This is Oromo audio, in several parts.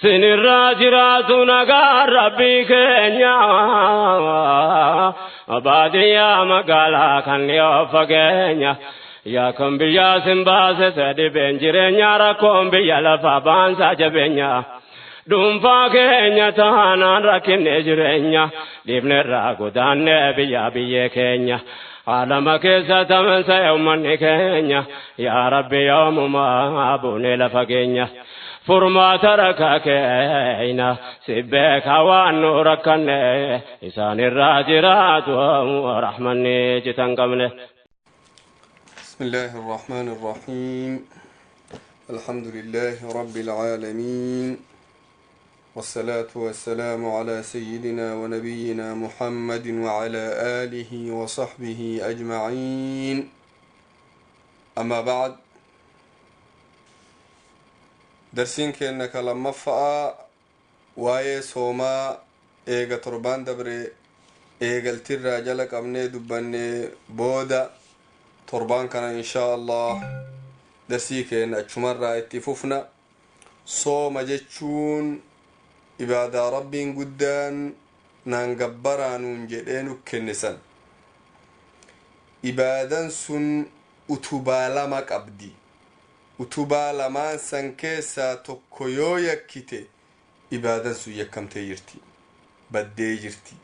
Sinirraa jiraatu nagaa rabbii keenya baadiyyaa magaalaa kan dhiyoo fageenya yaa kan biyyaa sin baase dhibeen jireenya rakkoon biyya lafaa baansaa jabeenya dhuunfaa keenya taanaan rakkinne jireenya dhiibnerraa godaanne biyya biyyee keenya alama keessa tamansa uummanni keenya yaa rabbi yoomumaa buunee lafa keenya. Furmaata rakkaa keenya si beekaa waan nu rakkanne isaanirraa jiraatu rahmanni citan qabne. بسم الله الرحمن الرحيم الحمد لله رب العالمين والصلاة والسلام على سيدنا ونبينا محمد وعلى آله وصحبه أجمعين أما بعد درسين كأنك لما فأ واي سوما إيغا تربان دبري إيغا الترى جلك أمني دبني بودا تربان كان إن شاء الله درسي كأن أجمر اتففنا صوم جتشون إبادة ربي قدان نانقبرا نونجدين كنسان إبادة سن أتبالمك أبدي utubaa lamaan san keessaa tokko yoo yakkite ibaadan sun yakkamtee jirti baddee jirti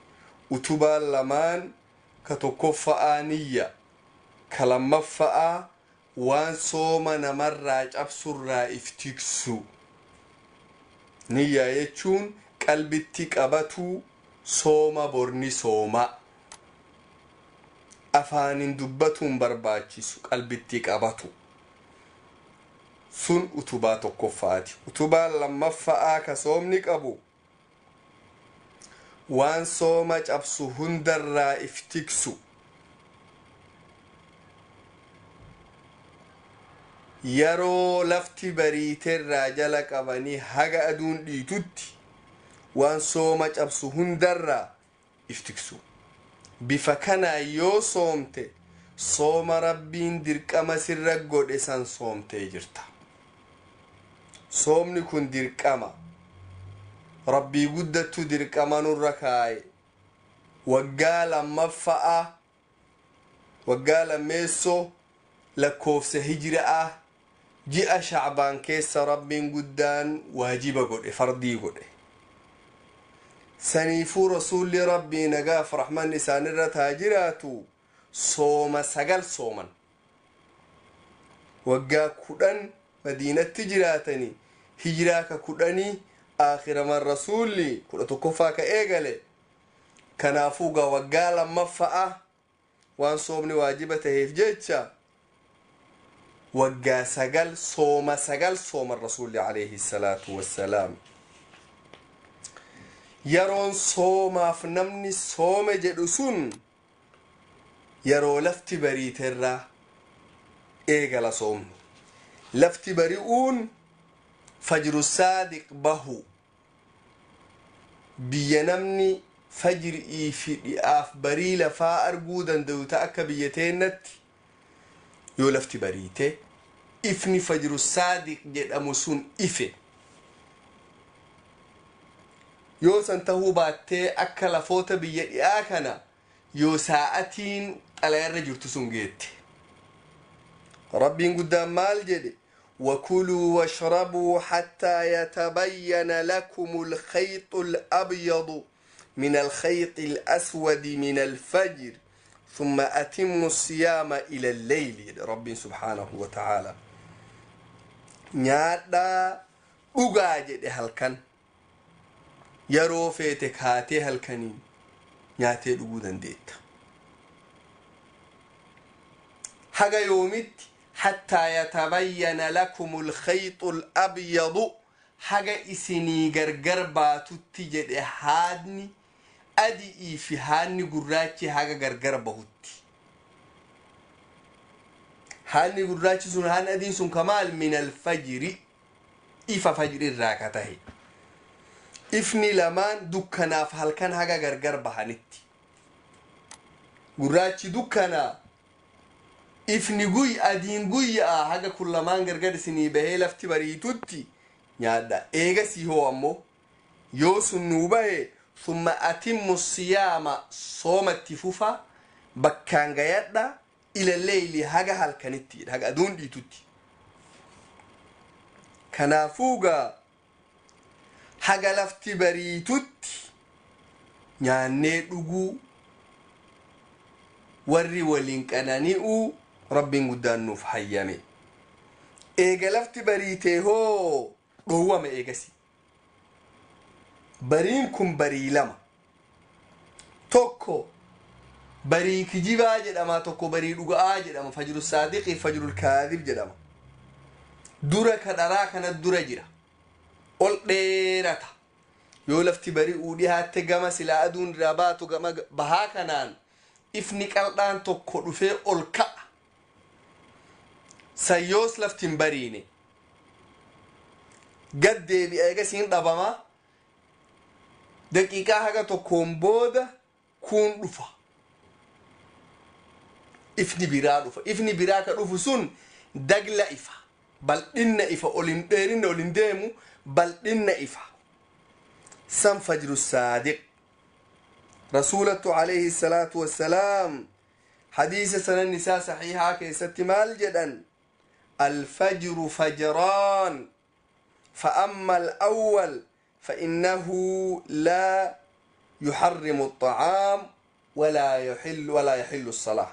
utubaan lamaan ka tokkoffa'aa niyya ka lammaffa'aa waan sooma namarraa cabsurraa if tiksu niyyaa jechuun qalbitti qabatuu sooma borni sooma afaanin dubbatuun barbaachisu qalbitti qabatu sun utubaa tokkoffaati utubaan lammaffa'aa ka soomni qabu waan sooma cabsu hundarraa if tiksu yeroo lafti bariiteerraa jala qabanii haga aduun dhiitutti waan sooma cabsu hundarraa if tiksu bifa kanaa yoo soomte sooma rabbiin dirqama sirra godhe san soomtee jirta soomni kun dirqama rabbii guddattu dirqama nurra kaaye waggaa lammaffa'a waggaa lammeessoo lakkoofsa hijira'a ji'a shacbaan keessa rabbiin guddaan waajiba godhe fardii godhe saniifuu rasuulli rabbii nagaaf rahman isaanirra taa jiraatu sooma 9 sooman waggaa 10 madiinatti jiraatanii hijiraa ka 10 aakhiraman rasuulli 11ffaa ka eegale kanaafuu gaa waggaa lammaffa'a waan soomni waajiba taheef jecha waggaa 9 sooma 9 sooman rasuulli alayhi salaatu wassalaam yeroon soomaaf namni soome jedhu sun yeroo lafti bariiterraa eegala soomni lafti bari'uun fajru saadiq bahu biyya namni fajri'ii fi dhi'aaf barii lafaa arguu danda'u ta akka biyya teennatti yoo lafti bariite ifni fajru saadiq jedhamu sun ife yoo san tahuu baattee akka lafoota biyya dhi'aa kana yoo saa'atiin xalayarra jirtu sun geette rabbiin guddaan maal jedhe وكلوا واشربوا حتى يتبين لكم الخيط الأبيض من الخيط الأسود من الفجر ثم أتموا الصيام إلى الليل رب سبحانه وتعالى nyaadhaa dhugaa jedhe halkan yeroo feete kaatee halkaniin nyaatee dhuguu dandeetta haga yoomitti hattaa yatabayyana lakum alkhayxu alabyadu haga isinii gargar baatutti jedhe haadni adi'ii fi haadni gurraachi haga gargar bahutti haadni gurraachi sun haadni adiin sun kamaal min alfajri ifa fajri irraa ka tahe ifni lamaan dukkanaaf halkan haga gargar bahanitti gurraachi dukkanaa ifni guy adiin guyya'a haga kun lamaan gargar isinii bahee lafti bariitutti Nyaadha eegasii hoo ammoo yoo sun nuu bahe, summa atimmu siyaama, soomatti fufa, bakkaan gayadha, ila leyli, haga halkanitti, haga aduun dhiitutti. Kanaafuugaa haga lafti bariitutti nyaannee dhuguu, warri waliin qanani'uu Rabbiin guddaan nuuf hayyame. Eega lafti bariitee hoo dhoowwame. Eegasi bariin kun barii lama: tokko barii kijibaa jedhama, tokko barii dhuga'aa jedhama. Fajru saadiqii, fajrul kaadib jedhama. Dura ka dharaa kana dura jira, ol dheerata. Yoo lafti bari'uu dhihaatte, gama silaa aduun irraa baatu, gama bahaa kanaan ifni qaldhaan tokko dhufee ol ka'a. Sayyoos lafti hin bariine gad deebi'a. Eegasiin dhabama. Daqiiqaa haga tokkoon booda kuun dhufa, ifni biraa dhufa. Ifni biraa ka dhufu sun dagla ifa, bal'inna ifa, ol hin dheerinna, ol hin deemu, bal'inna ifa. San fajru saadiq. Rasuulattu alayhi salaatu wassalaam hadiisa sanan isaa saxiihaa keessatti maal jedhan? الفجر فجران، فأما الأول فإنه لا يحرم الطعام ولا يحل الصلاة،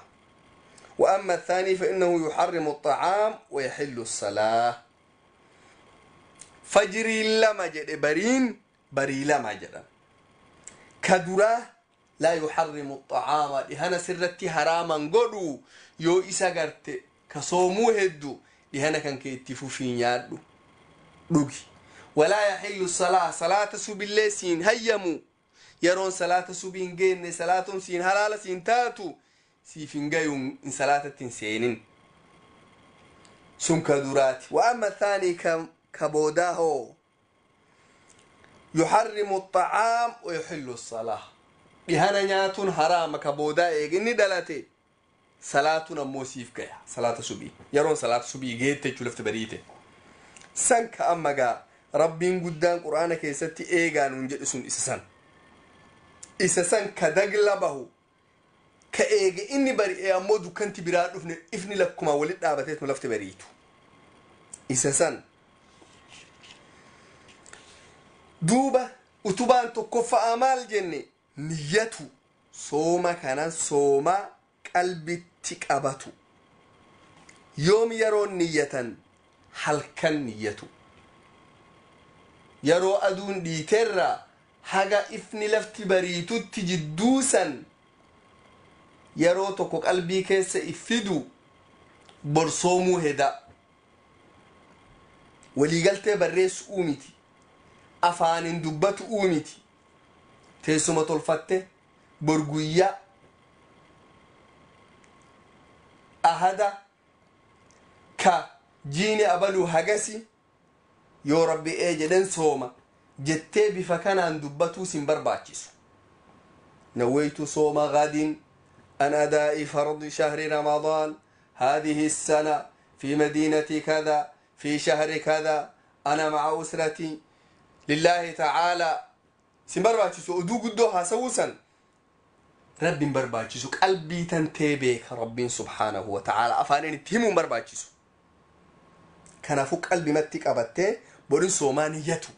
وأما الثاني فإنه يحرم الطعام ويحل الصلاة. فجري لما جد، برين بري لما جد، كدرا لا يحرم الطعام، dhihana sirratti haraaman godhu. Yoo isa garte ka soomuu heddu, dhihana kan kee itti fufii, nyaadhu, dhugi. ولا يحل الصلاة، salaata subillee siin hayyamu. Yeroon salaata subii hin geenne salaatun siin halaala siin taatu, siif hin gayuun, in salaatatti hin seenin. Sun ka duraati. وأما الثاني، ka boodaa hoo, يحرم الطعام ويحل الصلاة. Dhihana nyaatuun haraama ka boodaa eeginni dhalate, salaatuun ammoo siif gaya, salaata subii, yeroon salaata subii geette jechuu lafti bariite. San ka amma gaa Rabbiin guddaan Qur'aana keessatti eegaa nuun jedhu sun isa san, isa san ka dagla bahu, ka eege inni bari'e ammoo dukkanti biraa dhufne, ifni lakkumaa walit dhaabateetuma lafti bariitu, isa san. Duuba utubaan tokkoffa'aa maal jenne? Niyyatu. Sooma kanan sooma qalbitti qabatu. Yoom yeroon niyyatan? Halkan niyyatu. Yeroo aduun dhiiteerra haga ifni lafti bariitutti jidduusan yeroo tokko qalbii keessa iffidu, borsoomuu heda. Waliigaltee barreessuu miti, afaanin dubbatu miti. Teessuma tolfatte, bor guyyaa ahada ka jiini abaluu hagasi yoo Rabbi ee jedhen sooma jettee bifa kanaan dubbatuu sin barbaachisu. نويت صوم غد عن أداء فرض شهر رمضان هذه السنة في مدينة كذا في شهر كذا أنا مع أسرتي لله تعالى. Sin barbaachisu oduu guddoo haasawusan Rabbiin barbaachisu. Qalbii tantee beeka Rabbiin subhaanahu wa ta'ala, afaaniin itti himuun barbaachisu. Kanaafuu qalbimatti qabattee borin soomaa niyyatu.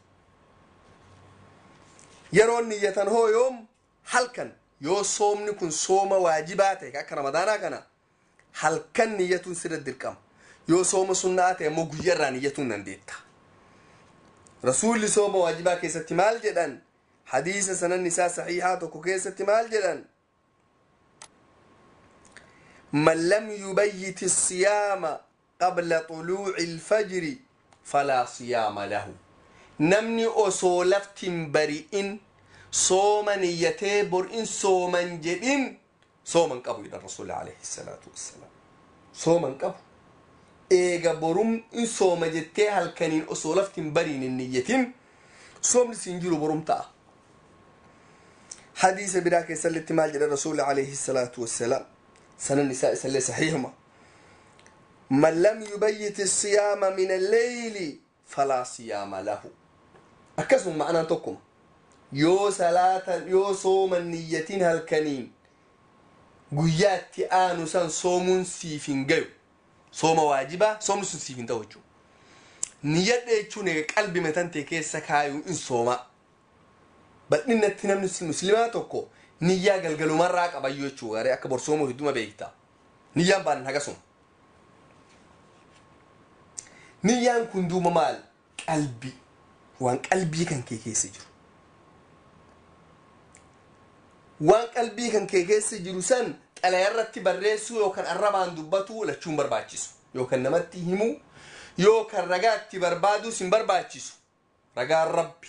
Yeroon niyyatan hoo yoom? Halkan. Yoo soomni kun sooma waajibaa ta'e akka Ramadaanaa kana, halkan niyyatuun sirra dirqama. Yoo sooma sunnaa ta'e immoo guyyarraa niyyatuun dandeetta. Rasuulli sooma waajibaa keessatti maal jedhan? Hadiisa sanan isaa saxiixaa tokko keessatti maal jedhan? من لم يبيت الصيام قبل طلوع الفجر فلا صيام له. Namni osoo lafti hin bari'in sooma niyyatee bor in sooman jedhin, sooman qabu jedhan Rasuulli alayhi salaatu wassalaam. Sooman qabu. Eega borum in sooma jettee halkaniin osoo lafti hin bariin hin niyyatin, soomni siin jiru, borum ta'a. Hadiisa biraa keessalletti maal jedha Rasuulli alayhi salaatu wassalaam? Sanan isaa isallee saxiixuma. من لم يبيت الصيام من الليل فلا صيام له. Akkasuma ma'anaan tokkuma. Yoo salaatan, yoo sooman niyyatiin halkaniin guyyaatti aanu san soomuun siif hin gayu, sooma waajibaa soomni sun siif hin ta'u jechuudha. Niyyadhe jechuun egaa qalbii matantee keessa kaayuu in sooma. Bal'innatti namni muslimaa tokko niyyaa galgalumarraa qabayyuu jechuudha. Garee akka borsoomuu hedduma beekta. Niyyaan baanan hagasuma. Niyyaan kun duuba maal? Qalbii. Waan qalbii kan kee keessa jiru. Waan qalbii kan kee keessa jiru san xalayarratti barreessuu yookaan arrabaan dubbatuu lachuun barbaachisu. Yookaan namatti himuu yookaan ragaatti barbaaduus hin barbaachisu. Ragaan Rabbi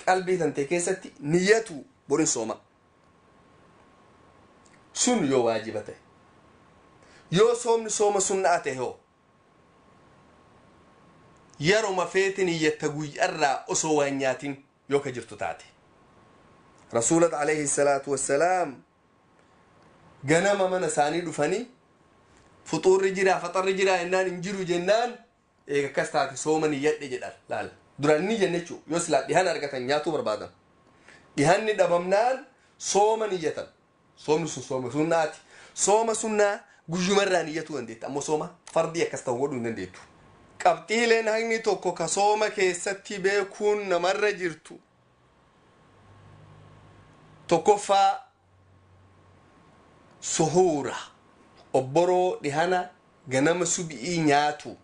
qalbii tantee keessatti niyyatu borin sooma. Sun yoo waajiba ta'e. Yoo soomni sooma sunnaa ta'e hoo? Yeroma feete niyyatta guyyarraa osoo waan nyaatin yoo ka jirtu taate. Rasuulat alayhi salaatu wassalaam ganama mana isaanii dhufanii fuxuurri jiraa, faxarri jiraa jennaan, hin jiru jennaan, eega akkas taate sooma niyyadhe jedhan. Laal, duraan ni jenne jechuu, yoo silaa dhihan argatan nyaatuu barbaadan. Dhihanni dhabamnaan sooma niyyatan. Soomni sun sooma sunnaati. Sooma sunnaa guyyumarraa niyyatuu dandeetta, ammoo sooma fardii akkas ta'u godhuu hin dandeettu. Qabxiileen haqni tokko ka sooma keessatti beekuun namarra jirtu. Tokkoffaa, suhuura, obboroo dhihana ganama subi'ii nyaatu,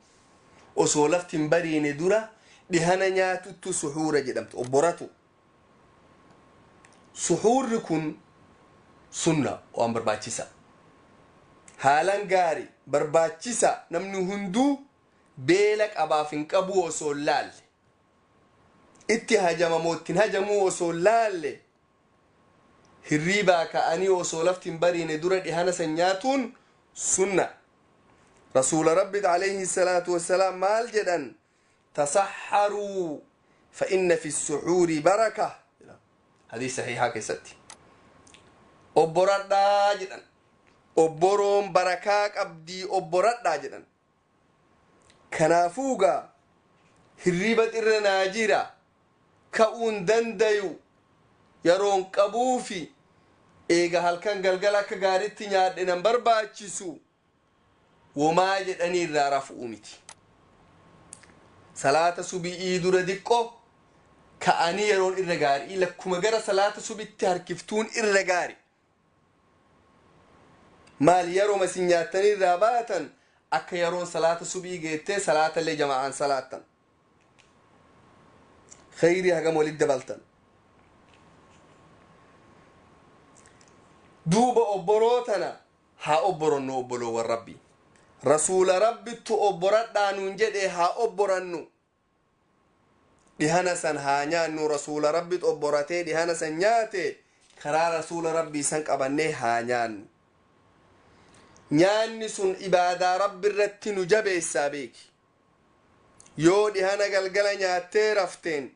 osoo lafti hin bariine dura dhihana nyaatuttu suhuura jedhamtu, obboratu. Suhuurri kun sunna, waan barbaachisa, haalan gaari barbaachisa. Namni hunduu beela qabaaf hin qabu osoo hin laalle, itti hajamamoo ittiin hajamuu osoo hin laalle, hirriibaa ka'anii osoo lafti hin bariine dura dhihana san nyaatuun sunna. Rasuula Rabbi alayhi salaatu wassalaam maal jedhan? "Tasaxaruu fa inna fi suxuuri baraka." Hadiis sahiihaa keessatti obboradhaa jedhan, obboroon barakaa qabdii, obboradhaa jedhan. Kanaafuugaa hirriiba xirra naa jira, ka'uun dandayu, yeroon qabuufi eega halkan galgala akka gaaritti nyaadhe nan barbaachisu womaa jedhanii irraa rafu'u miti. Salaata subi'ii dura diqqo ka'anii yeroon irra gaarii, lakkuma gara salaata subitti harkiftuun irra gaari. Maal, yeroo isin nyaattanii irraa baatan akka yeroon salaata subii geettee salaata illee jama'aan salaattan, khayrii hagam walit dabaltan. Duuba obboroo tana haa obboronnu, obboloowwan Rabbi. Rasuula Rabbittu obboradhaa nuun jedhe, haa obborannu, dhihana san haa nyaannu. Rasuula Rabbit obboratee dhihana san nyaate, karaa rasuula Rabbii san qabannee haa nyaannu. Nyaanni sun ibaadaa Rabbi irratti nu jabeessaa beeki. Yoo dhihana galgala nyaattee rafteen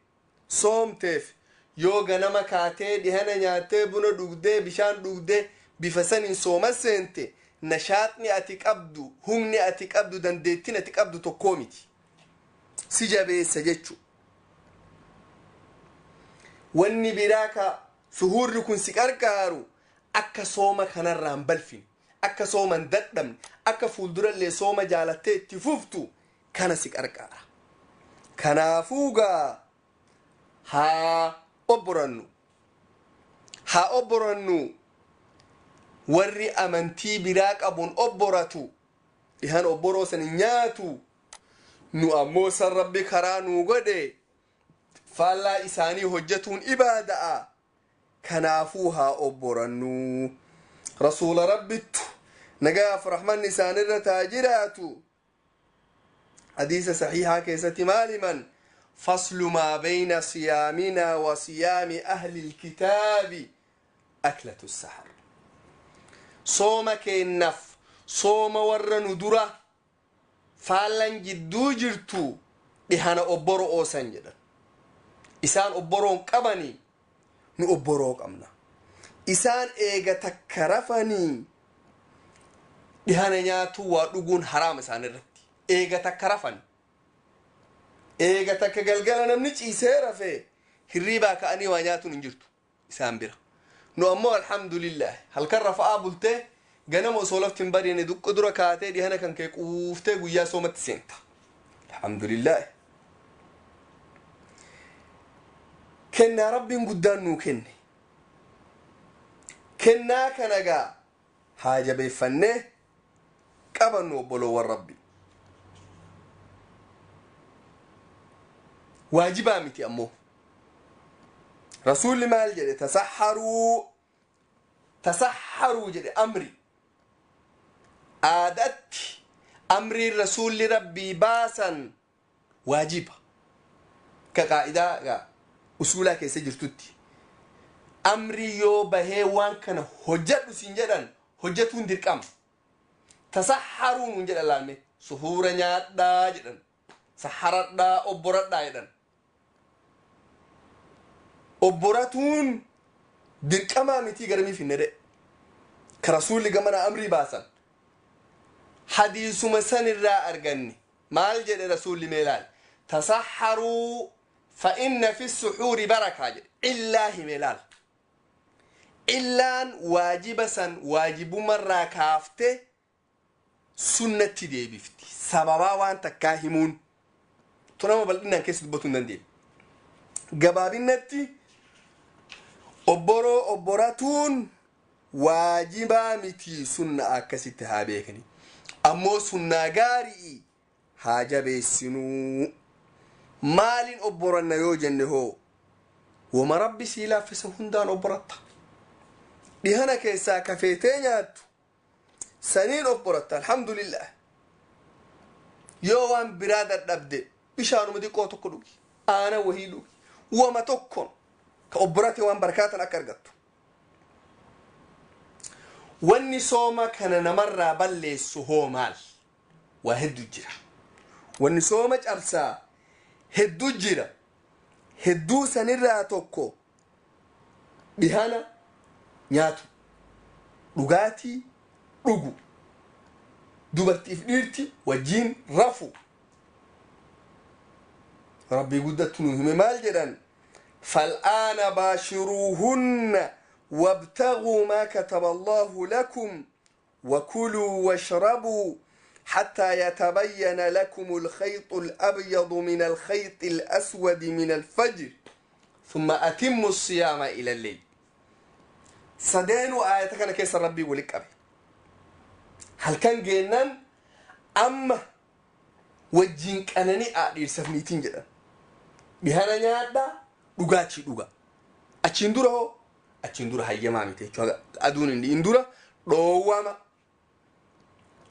soomteef, yoo ganama kaatee dhihana nyaattee buna dhugdee bishaan dhugdee bifa saniin sooma seente, nashaatni ati qabdu, humni ati qabdu, dandeettiin ati qabdu tokkoo miti, si jabeessa jechu. Wanni biraa ka suhuurri kun si qarqaaru, akka sooma kanarraan balfine, akka sooma hin dadhabne, akka fuuldurallee sooma jaalattee itti fuftu kana si qarqaara. Kanaafuugaa haa obborannu, haa obborannu. Warri amantii biraa qabuun obboratu dhihan obboroo san hin nyaatu. Nu ammoo san Rabbi karaa nuu godhe, faallaa isaanii hojjetuun ibaada'a. Kanaafuu haa obborannu. Rasuula Rabbittu, nagaaf rahmanni isaanirra taa jiraatu, hadiisa sahiihaa keessatti maal himan? "فصل ما بين صيامنا وصيام أهل الكتاب أكلة السحر." Sooma keennaaf sooma warra nu dura faallan jidduu jirtu dhihana obboro oosan jedhan. Isaan obboroon qabanii, nu obboroo qabna. Isaan eega takka rafanii dhihana nyaatuu waa dhuguun haraama isaan irratti, eega takka rafan. Eega takka galgala namni ciisee rafee hirriibaa ka'anii waa nyaatuun hin jirtu isaan bira. Nu ammoo alhamdulillah halkan rafa'aa bultee ganama osoo lafti hin bariine duqqo dura kaatee dhihana kan kee quuftee guyyaa soomatti seenta. Alhamdulillah. Kennaa rabbiin guddaan nuu kenne. Kennaa kana gaa haa jabeeffannee qabannu obboloowwan rabbi. Waajibaa miti ammoo. Rasuulli maal jedhe? Tasahharuu, tasahharuu jedhe. Amri aadatti amriin rasuulli rabbii baasan waajiba ka qaa'idaa gaa usuulaa keessa jirtutti. Amri yoo bahee waan kana hojjadhu siin jedhan hojjatuun dirqama. Tasahharuu nuun jedhan laalme, suhuura nyaadhaa jedhan, saharadhaa obboradhaa jedhan. Obboratuun dirqamaa mitii garamii finne de ka rasuulli gamana amrii baasan. Hadiisuma san irraa arganne. Maal jedhe rasuulli? Meelaal tasahharuu fa inna fi suxuuri barakaa jedhe. Illaa hime laal, illaan waajiba san waajibumarraa kaafte sunnatti deebifti. Sababaa waan takkaa himuun tunama bal'inaan keessa dubbatu hin dandeenye. Gabaabinatti obboroo obboratuun waajibaa miti, sunna akkasitti haa beekani. Ammoo sunnaa gaarii haa jabeessinuu. Maaliin obboranna yoo jenne hoo, wama rabbi sii laaffisa hundaan obboratta. Dhihana keessaa kafeetee nyaattu saniin obboratta, alhamdulillah. Yoo waan biraa dadhabde bishaanuma xiqqoo tokko dhugi, aana wahii dhugi, wama tokkon ka obborate waan barkaatan akka argattu. Wanni sooma kana namarraa balleessu hoo maal? Waa hedduu jira. Wanni sooma cabsaa hedduu jira. Hedduu sanirraa tokko dhihana nyaatu, dhugaatii dhugu, dubartiif dhiirti wajjiin rafu. Rabbii guddattu nu hime. Maal jedhan? فالآن باشروهن وابتغوا ما كتب الله لكم وكلوا واشربوا حتى يتبين لكم الخيط الأبيض من الخيط الأسود من الفجر ثم أتموا الصيام إلى الليل. sadeenuu aayata kana keessa rabbii wali qabe. Halkan geennan amma wajjin qanani'aa dhiirsaf niitiin jedhan, dhihana nyaadhaa, dhugaatii dhuga. Achiin dura hoo? Achiin dura hayyamaa miti jechuudha. Aduun hin dura dhoowwama.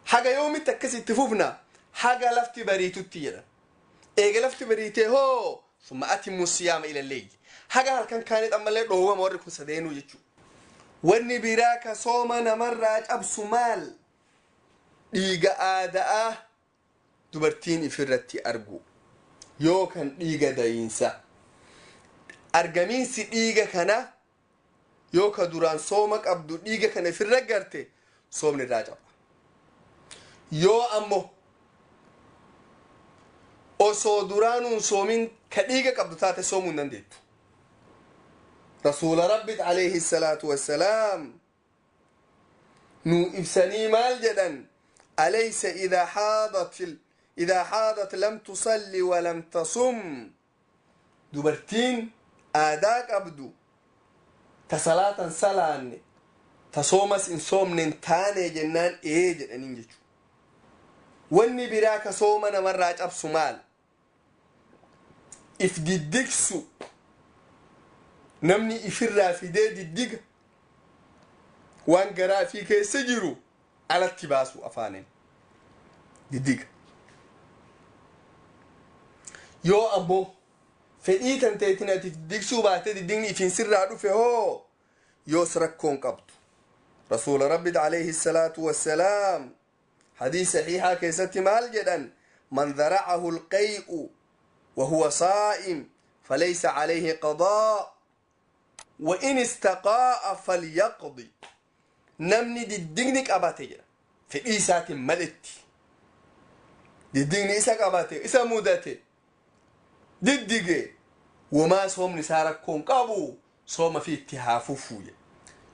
Haga yoomitti akkasitti fufna? Haga lafti bariitutti jedhan. Eega lafti bariitee hoo? ثم أتموا الصيام إلى الليل, haga halkan kaanit ammallee dhoowwama warri kun sadeenuu jechuudha. Wanni biraa ka sooma namarraa cabsu maal? Dhiiga aada'aa dubartiin ifirratti argu yoo kan dhiiga dayiinsa. Argamiinsi dhiiga kana yoo ka duraan sooma qabdu dhiiga kana ifirra garte, soomni irraa caba. Yoo ammoo osoo duraanuun soomin ka dhiiga qabdu taate, soomuu hin dandeettu. Rasuula rabbit alayhi salaatu wassalaam nu ibsanii maal jedhan? أليس إذا حاضت لم تصلي ولم تصم. Dubartiin aadaa qabdu ta salaatan salaanne ta soomas hin soomne hin taane jennaan, ee jedhaniin jechu. Wanni biraa ka sooma namarraa cabsu maal? If diddigsu. Namni ifirraa fidee diddiga waan garaa fi keessa jiru alatti baasu afaaniin diddiga. Yoo ammoo fedhii tan teetin ati diddigsuu baatee diddigni ifin sirraa dhufe hoo, yoos rakkoon qabdu. Rasuula rabbit alayhi salaatu wassalaam hadiis saxiixaa keessatti maal jedhan? من ذرعه القيء وهو صائم فليس عليه قضاء وإن استقاء فليقضي. Namni diddigni qabate jedha, fedhii isaatiin maletti diddigni isa qabate, isa mudate. Diddige womaa soomni isaa rakkoon qabu, sooma fi itti haa fufuu.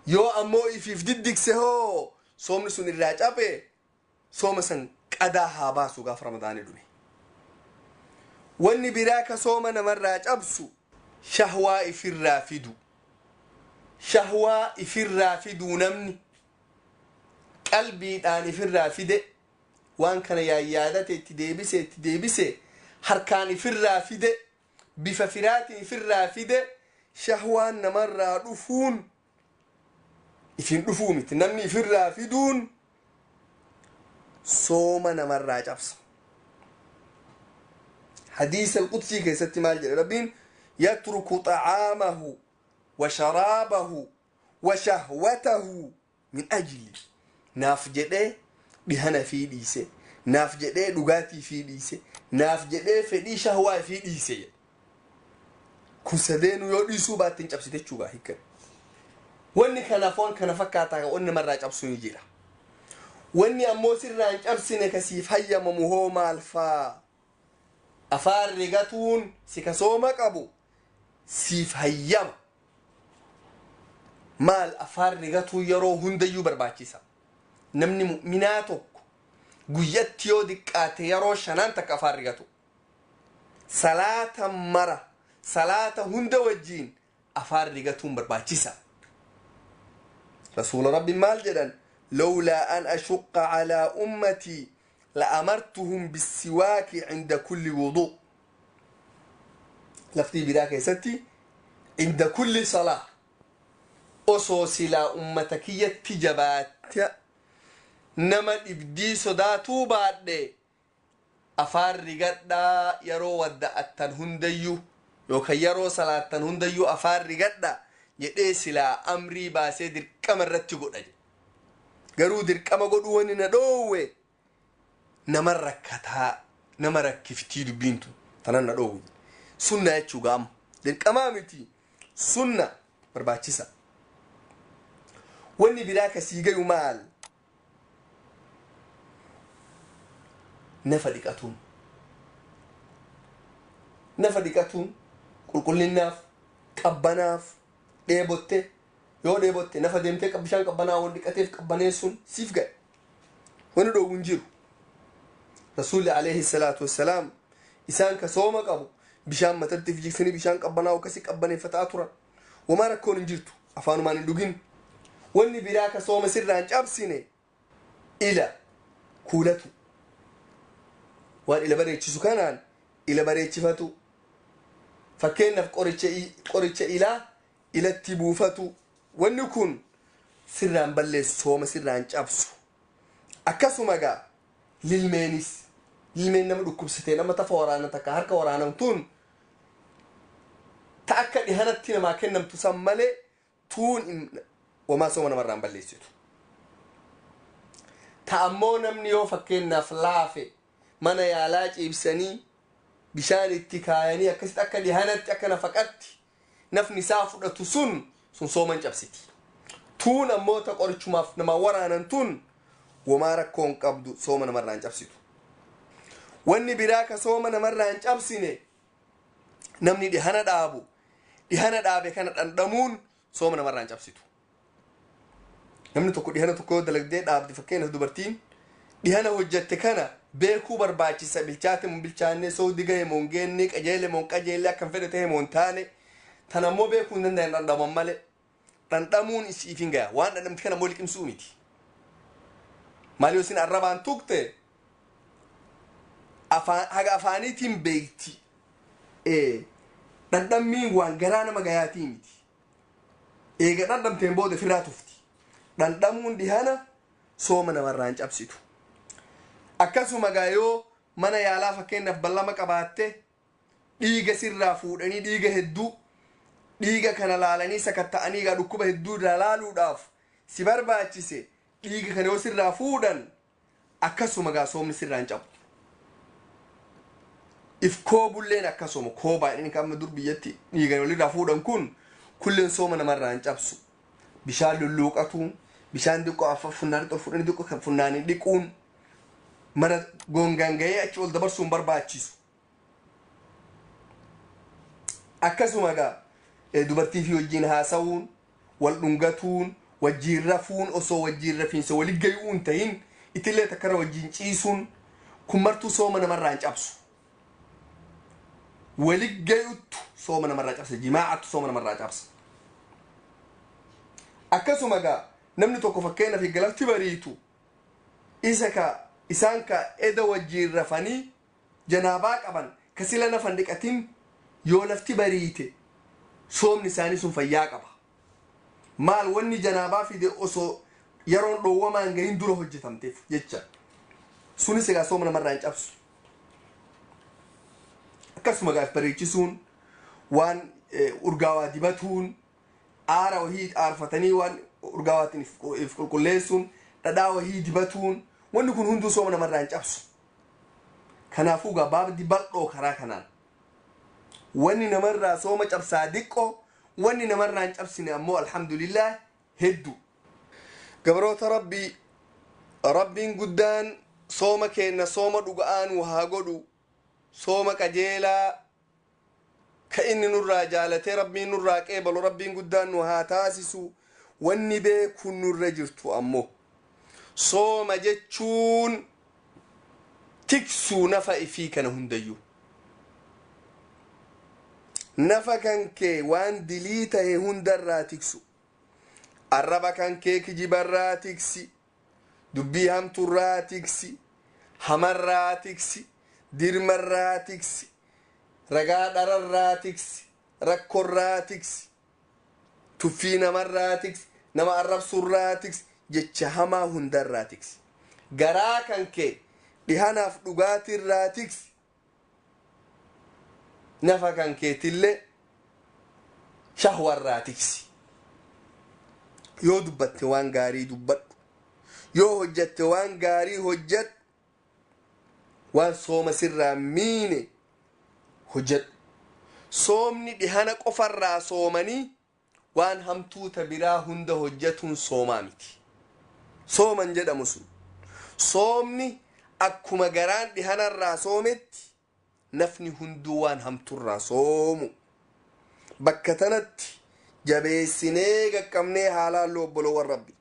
Yoo ammoo ifiif diddigse hoo, soomni sun irraa cabe, sooma san qadaa haa baasu gaafa Ramadaani dhume. Wanni biraa ka sooma namarraa cabsu shahwaa ifirraa fidu. Shahwaa ifirraa fiduu, namni qalbiidhaan ifirraa fide, waan kana yaayyaadate, itti deebise, itti deebise, harkaan ifirraa fide, bifa firaatiin ifirraa fide, shahwaan namarraa dhufuun ifin dhufuu miti, namni ifirraa fiduun sooma namarraa cabsa. Hadiisa alqudsii keessatti maal jedhe Rabbiin? "Yatruku طacaamahu wa sharaabahu wa shahwatahu min ajli." Naaf jedhee dhihana fii dhiise, naaf jedhee dhugaatii fii dhiise, naaf jedhee fedhii shahwaa fii dhiise jedhe. Kun sadeenuu yoo dhiisuu baatte hin cabsite jechuudha hiikkan. Wanni kanaaf waan kana fakkaataa wanni namarraa cabsu ni jira. Wanni ammoo sirraa hin cabsine kasiif hayyamamu hoo maal faa? Afaan rigatuun si ka sooma qabu siif hayyama. Maal, afaan rigatuu yeroo hundayyuu barbaachisa. Namni mu'minaa tokko guyyatti yoo diqqaate yeroo shanaan takka afaan rigatu. Salaata mara, salaata hunda wajjiin afaan rigatuun barbaachisa. Rasuula Rabbi maal jedhan? "لولا أن أشق على أمتي لأمرتهم بالسواك عند كل وضوء." Laftii biraa keessatti "عند كل صلاة". Osoo silaa ummata kiyyatti jabaatta nama dhibdii sodaatuu baadhe, afaan rigadhaa, yeroo wadda'attan hundayyuu yookaan yeroo salaattan hundayyuu afaan rigadhaa jedhee silaa amrii baasee dirqama irratti godha. Garuu dirqama godhuu wanni na dhoowwe nama rakkataa, nama rakkiftii dubbiintu tanan na dhoowwe. Sunna jechuu gaama dirqamaa miti, sunna barbaachisa. Wanni biraa kasii gayu maal? Nafa dhiqatuun. Nafa dhiqatuun qulqullinnaaf, qabbanaaf, dheebotte, yoo dheebotte nafa deemtee bishaan qabbanaa wal dhiqateef qabbaneessuun siif gahe, wani dhoowwu hin jiru. Rasuulli alayhi salaatu wassalaam isaan ka sooma qabu bishaan matatti jigsanii bishaan qabbanaa akkasii qabbaneeffataa turan. Wamaa rakkoon hin jirtu, afaanumaan hin dhugin. Wanni biraa ka sooma sirraan cabsine ila kuulatu, waan ila bareechisu kanaan ila bareechifatu. Fakkeenyaaf qoricha ilaa ilatti buufatu. Wanni kun sirraan balleessu, sooma sirraan cabsu. Akkasuma gaa lilmeenis, lilmeen nama dhukkubsatee nama tafa waraanan takka harka waraanamtuun ta akka dhihanatti namaa kennamtu san malee, tuun wamaa sooma namarraan balleessitu. Ta ammoo namni yoo fakkeenyaaf laafe mana yaalaa ciibsanii bishaan itti kaayanii akkasitti akka dhihanatti akka nafaqatti nafni isaa fudhatu sun sooman cabsiti. Tuun ammoo ta qorichumaaf nama waraanan tun wamaa rakkoon qabdu, sooma namarraan cabsitu. Wanni biraa ka sooma namarraan cabsine namni dhihana dhaabu, dhihana dhaabe kana dhandhamuun sooma namarraan cabsitu. Namni tokko dhihana tokko yoo dalagdee dhaabde, fakkeenyaaf dubartiin dhihana hojjatte kana beekuu barbaachisa: bilchaate mun bilchaanne, soodi gahe mun geenne, qajeele mun qajeelle, akkam fedhe ta'e mun taane. Tan ammoo beekuu hin danda'an dhandhaman malee. Dhandhamuun isiif hin gaya. Waan dhandhamti kana ammoo liqimsuu miti. Maal, yoo isin arrabaan tuqte afaan haga afaaniitiin beeyti. Dhandhammiin waan garaa nama gayaatii miti. Eega dhandhamteen booda ofirraa tufti. Dhandhamuun dhihana sooma namarraan cabsitu. Akkasuma gaa yoo mana yaalaa fakkeenyaaf ballama qabaatte, dhiiga sirraa fuudhanii, dhiiga hedduu, dhiiga kana laalanii sakatta'anii gaa dhukkuba hedduu irraa laaluudhaaf si barbaachise, dhiiga kana yoo sirraa fuudhan akkasuma gaa soomni sirraa hin cabu. If koobulleen akkasuma, koobaa inni amma dur biyyatti dhiigan walirraa fuudhan kun kulleen sooma namarraa hin cabsu. Bishaan lulluuqatuun, bishaan xiqqoo afaan funnaanii ol fuudhanii xiqqoo kan funnaanii dhiquun, mana goongaan gahee achi ol dabarsuun barbaachisu. Akkasuma gaa dubartii fi wajjiin haasawuun, wal dhungatuun, wajjiin rafuun, osoo wajjiin rafiinsa wali gayuun tahin itillee takkarra wajjiin ciisuun kun martuu sooma namarraa hin cabsu. Wali gayuttu sooma namarraa cabsa, jimaacattu sooma namarraa cabsa. Akkasuma gaa namni tokko fakkeenyaaf galafti bariitu isa ka isaan ka eda wajjiin rafanii janaabaa qaban ka sila nafan dhiqatin yoo lafti bariite soomni isaanii sun fayyaa qaba. Maal wanni janaabaa fide osoo yeroon dhoowwamaan gahin dura hojjetamteef jecha, sunis egaa sooma namarraa hin cabsu. Akkasuma gaaf bareechisuun, waan urgaawaa dibatuun, aara wahii aarfatanii waan urgaawaatiin if qulqulleessuun, dhadhaa wahii dibatuun, wanni kun hunduu sooma namarraa hin cabsu. Kanaafuu gaa baabdi bal'oo karaa kanaan wanni namarraa sooma cabsaa diqqoo, wanni namarraa hin cabsine ammoo alhamdulillah hedduu. Gabroota Rabbii, Rabbiin guddaan sooma keenna sooma dhuga'aan haa godhu, sooma qajeelaa ka inni nurraa jaalatee Rabbiin nurraa qeebalu Rabbiin guddaan nu haa taasisu. Wanni beekuun nurra jirtu ammoo sooma jechuun tiksuu nafa ifii kana hundayyuu, nafa kan kee waan dilii tahe hundarraa tiksu, arraba kan kee kijibarraa tiksi, dubbii hamturraa tiksi, hamarraa tiksi, dirmarraa tiksi, ragaa dhararraa tiksi, rakkorraa tiksi, tuffii namarraa tiksi, nama arrabsurraa tiksi, jecha hamaa hundarraa tiksi, garaa kan kee dhihanaaf dhugaatirraa tiksi, nafa kan keetillee shahwarraa tiksi. Yoo dubbatte waan gaarii dubbadhu, yoo hojjatte waan gaarii hojjadhu, waan sooma sirraa miine hojjadhu. Soomni dhihana qofarraa soomanii waan hamtuuta biraa hunda hojjatuun soomaa miti, sooman jedhamu sun. Soomni akkuma garaan dhihanarraa soometti nafni hunduu waan hamturraa soomu. Bakka tanatti jabeessinee qaqqabnee haalaan obboloowwan Rabbi,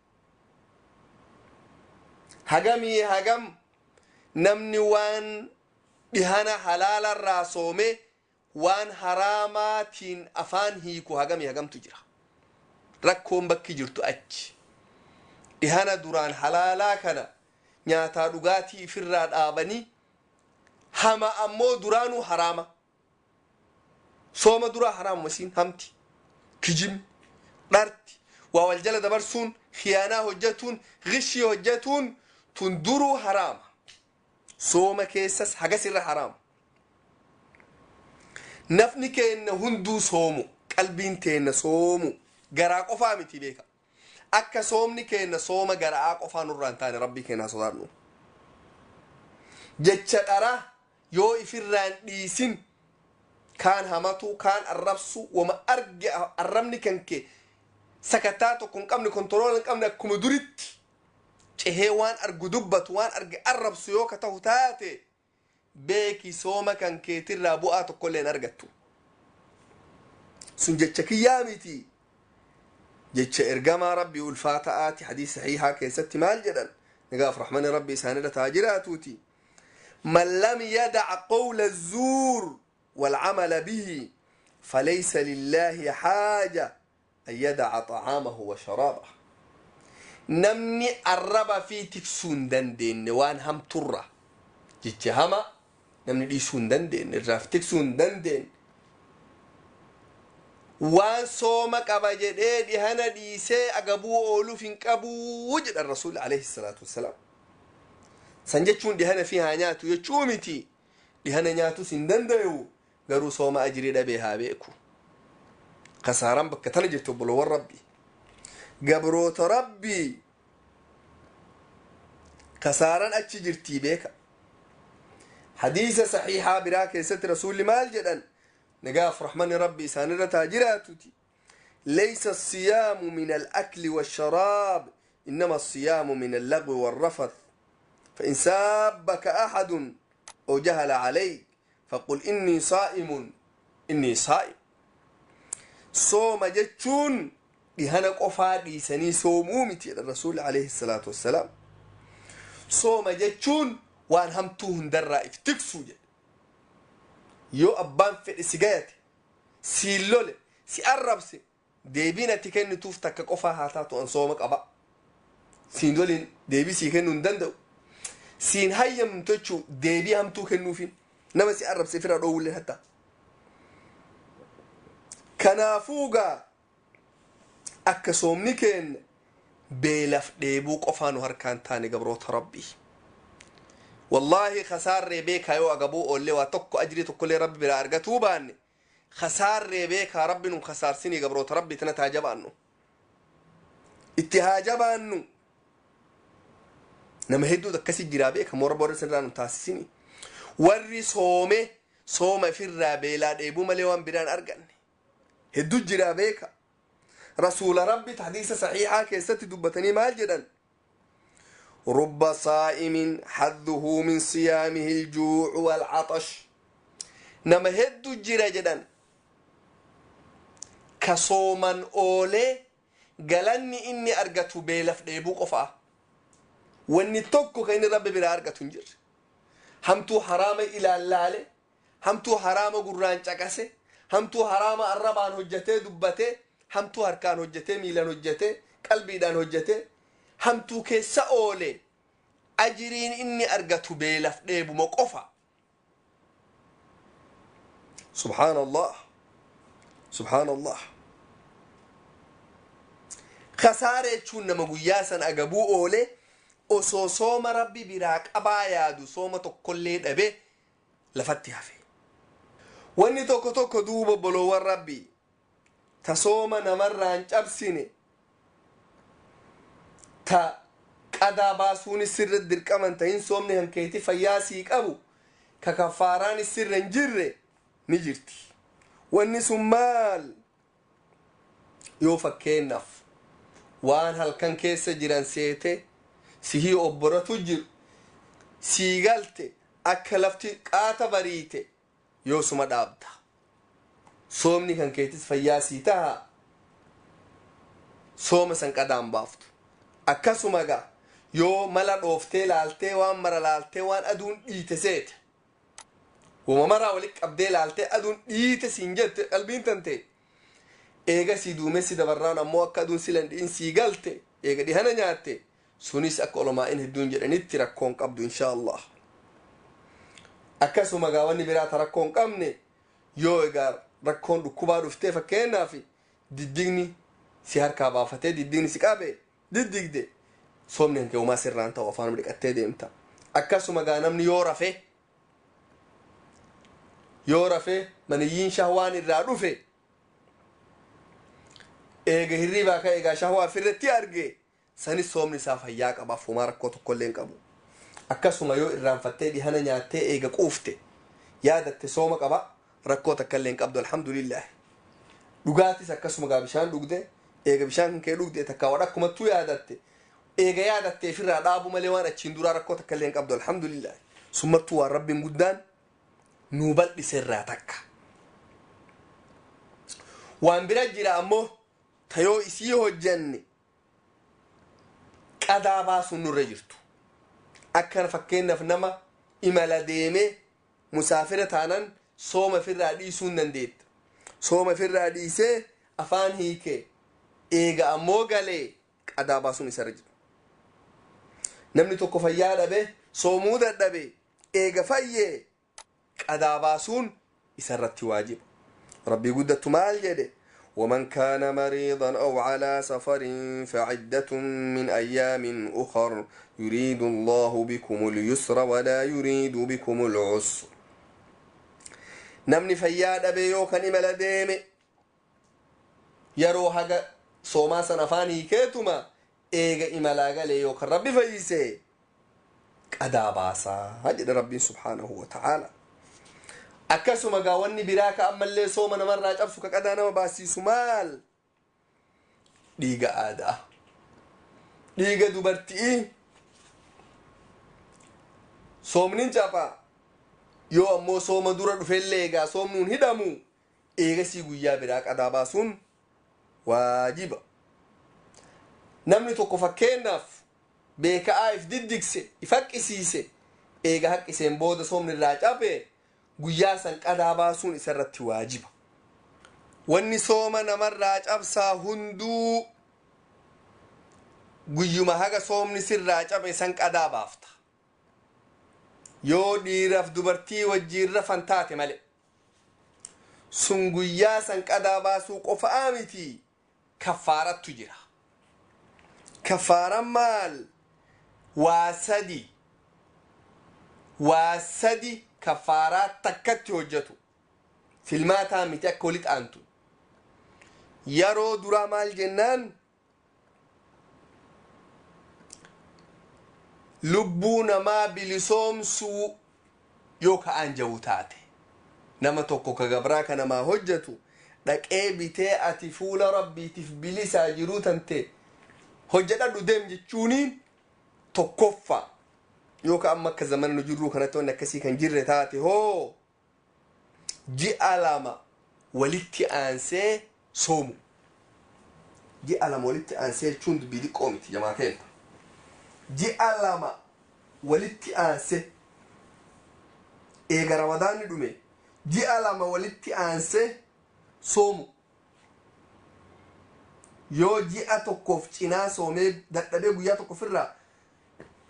hagamii hagam namni waan dhihana halaalarraa soome waan haraamaatiin afaan hiiku hagamii hagamtu jira? Rakkoon bakki jirtu achi. Dhihana duraan halaalaa kana nyaataa dhugaatii ifirraa dhaabanii hama ammoo duraanuu haraama, sooma duraa haraamuma isiin hamti, kijibni, dharti, waa wal jala dabarsuun, khiyaanaa hojjetuun, gishii hojjetuun tun duruu haraama. Sooma keessas hagas irra haraama. Nafni keenna hunduu soomu, qalbiin teenna soomu, garaa qofaa miti. Beeka, akka soomni keenna sooma garaa qofaa nurraa hin taane Rabbii keenya sodaadhu. Jecha dharaa yoo ifirraan dhiisin, kaan hamatu, kaan arrabsu, wama arge arrabni kan kee sakataa tokko hin qabne, control hin qabne, akkuma duritti cehee waan argu dubbatu, waan arge arrabsu yoo ka ta'u taate, beeki, sooma kan keetirraa bu'aa tokkollee hin argattu. Sun jecha kiyyaa miti, jecha ergamaa Rabbii ulfaata'aati. Hadiis sahiihaa keessatti maal jedhan? Nagaaf rahmani Rabbi isaanirra taa jiraatuuti: من لم يدع قول الزور والعمل به فليس لله حاجة أن يدع طعامه وشرابه. Namni arraba fi tiksuu hin dandeenye, waan hamturra, jecha hama namni dhiisuu hin dandeenye, irraaf tiksuu hin dandeenye, waan sooma qaba jedhee dhihana dhiisee agabuu ooluuf hin qabuu jedhan Rasuul alayhi salaatu wassalaam. San jechuun dhihana fi haa nyaatu jechuu miti. Dhihana nyaatus hin dandayu, garuu sooma ajirii dhabee haa beeku. Kasaaraan bakka tana jirtu, obboloowwan Rabbi, gabroota Rabbii, kasaaraan achi jirtii beeka. Hadiisa saxiixaa biraa keessatti Rasuulli maal jedhan? Nagaaf rahmani Rabbi isaanirra taa jiraatuti: ليس الصيام من الأكل والشراب، إنما الصيام من اللغو والرفث، فإن سابك أحد أو جهل عليك فقل إني صائم، إني صائم. Sooma jechuun dhihana qofaa dhiisanii soomuu miti jedha Rasuulli alayhi salaatu wassalaam. Sooma jechuun waan hamtuu hundarraa if tiksuu jedhe. Yoo abbaan fedhe si gayate, siin lole, si arrabse, deebiin ati kennituuf takka qofaa haa taatu: an sooma qaba. Siin waliin deebii sii kennuu hin danda'u, siin hayyamtu jechuu. Deebii hamtuu kennuufin nama si arrabse ofirraa dhoowwullee hatta. Kanaafuu gaa akka soomni keenya beelaf dheebuu qofaa nu harkaan taane, gabroota Rabbii, wallaahi kasaarree beekaa. Yoo agabuu oollee waa tokko ajrii tokkollee Rabbi biraa argatuu baanne kasaarree beekaa. Rabbi nun kasaarsinii, gabroota Rabbi tana taa jabaannu, itti haa jabaannu. Nama hedduutu akkasi jiraa beeka moo? Rabbi warra sirraa nun taasisini. Warri soome sooma ifirraa beelaa dheebuu malee waan biraan arganne hedduu jiraa beeka. Rasuula Rabbi hadiisa saxiixaa keessatti dubbatanii maal jedhan? رب صائم حظه من صيامه الجوع والعطش. Nama hedduu jira jedhan ka sooman oolee galanni inni argatu beelaf dheebuu qofaa, wanni tokko ka inni Rabbi biraa argatu hin jirre. Hamtuu haraama ilaallaale, hamtuu haraama gurraan caqase, hamtuu haraama arrabaan hojjetee dubbatee, hamtuu harkaan hojjetee, miilaan hojjetee, qalbiidhaan hojjetee, hamtuu keessa oole, ajiriin inni argatu beelaf dheebuma qofa. Subhaan Allah, subhaan Allah! Kasaara jechuun nama guyyaa san agabuu oole, osoo sooma Rabbi biraa qabaa yaadu sooma tokkollee dhabe lafatti hafe. Wanni tokko tokko duuba, obboloowwan Rabbii, ta sooma namarraan cabsine, ta qadaa baasuunis sirra dirqaman ta'in, soomni hankeeti fayyaa sii qabu, ka kaffaaraanis sirra hin jirre ni jirti. Wanni sun maal? Yoo fakkeennaaf waan halkan keessa jiran seete, sihii obboratu jiru sii galte, akka lafti qaata bariite yoo suma dhaabda, soomni kan keetis fayyaa sii taha, sooma san qadaan baaftu. Akkasuma gaa yoo mala dhooftee laaltee, waan mara laaltee, waan aduun dhiite seete, wama maraa walitti qabdee laaltee, aduun dhiite siin jette qalbiin tante, eega sii duumessi dabarraan ammoo akka aduun silan dhi'in sii galte, eega dhihana nyaatte, sunis akka olmaa'in hedduun jedhanitti rakkoon qabdu, insha Allah. Akkasuma gaa wanni biraa ta rakkoon qabne, yoo egaa rakkoon dhukkubaa dhuftee, fakkeenyaaf diddigni si harkaa baafatee, diddigni si qabe, diddigde, soomni hanke uumaa sirraan ta'u, afaanuma dhiqattee deemta. Akkasuma gaa namni yoo rafe, maniyyiin shahwaan irraa dhufe, eega hirribaa ka eegaa shahwaa ofirratti arge, sanis soomni isaa fayyaa qabaaf, homaa rakkoo tokkollee hin qabu. Akkasuma yoo irraanfattee dhihana nyaattee, eega quufte yaadatte, sooma qaba, rakkoo takkallee hin qabdu, alhamdulillah. Dhugaatis akkasuma gaa bishaan dhugde, eega bishaan kan kee dhugde takka wadha akkumattuu yaadatte, eega yaadatte ofirraa dhaabu malee waan achiin duraa rakkoo takkallee hin qabdu, alhamdulillah. Summattuu waan Rabbiin guddaan nuu bal'ise irraa takka. Waan bira jira ammoo tayoo isii hojjanne qadaa baasuun nurra jirtu. Akkana fakkeenyaaf nama imala deemee musaafira taanan sooma ofirraa dhiisuu hin dandeetta. Sooma ofirraa dhiisee afaan hiikee eega ammoo galee qadaa baasuun isarra jira. Namni tokko fayyaa dhabe, soomuu dadhabe, eega fayyee qadaa baasuun isarratti waajiba. Rabbii guddattu maal jedhe? ومن كان مريضا أو على سفر فعدة من أيام أخر يريد الله بكم اليسر ولا يريد بكم العسر. Namni fayyaa dhabe yookaan imala deeme, yeroo haga soomaa san afaan hiikeetuma eega imalaa galee yookaan Rabbi fayyise qadaa baasaa jedhe Rabbiin subhaanahu wa ta'aala. Akkasuma gaa wanni biraa ka ammallee sooma namarraa cabsu, ka qadaa nama baasiisu maal? Dhiiga aadaa, dhiiga dubartii soomnin capha. Yoo ammoo sooma dura dhufellee egaa soomnuun hidhamu. Eegasii guyyaa biraa qadaa baasuun waajiba. Namni tokko fakkeenyaaf beeka'aa if diddigse, if haqqisiise, eega haqqiseen booda soomni irraa cabe, guyyaa san qadaa baasuun isarratti waajiba. Wanni sooma namarraa cabsaa hunduu guyyuma haga soomni sirraa cabe san qadaa baafta, yoo dhiiraaf dubartii wajjiin rafan taate male. Sun guyyaa san qadaa baasuu qofa'aa miti, kaffaarattu jira. Kaffaaran maal? Waa sadi, waa sadi kaffaaraa takkatti hojjetu, filmaataa miti, akka walit aantu. Yeroo duraa maal jennaan? Lubbuu namaa bilisoomsuu yoo ka'aan jawu taate, nama tokko ka gabraa ka namaa hojjetu dhaqee bitee, ati fuula Rabbiitiif bilisaa jiruu tante hojjedhadhu deem jechuuniin tokkoffaa. Yoo ka amma akka zamana nu jirruu kanatti wanni akkasii kan jirre taate hoo, ji'a 2 walitti aansee soomu. Ji'a 2 walitti aansee jechuun dubbii xiqqoo miti, jamaa keenya. Ji'a 2 walitti aansee, eega Ramadaanni dhume ji'a 2 walitti aansee soomu. Yoo ji'a tokkoof cinaa soomee dadhabee, guyyaa tokko ofirraa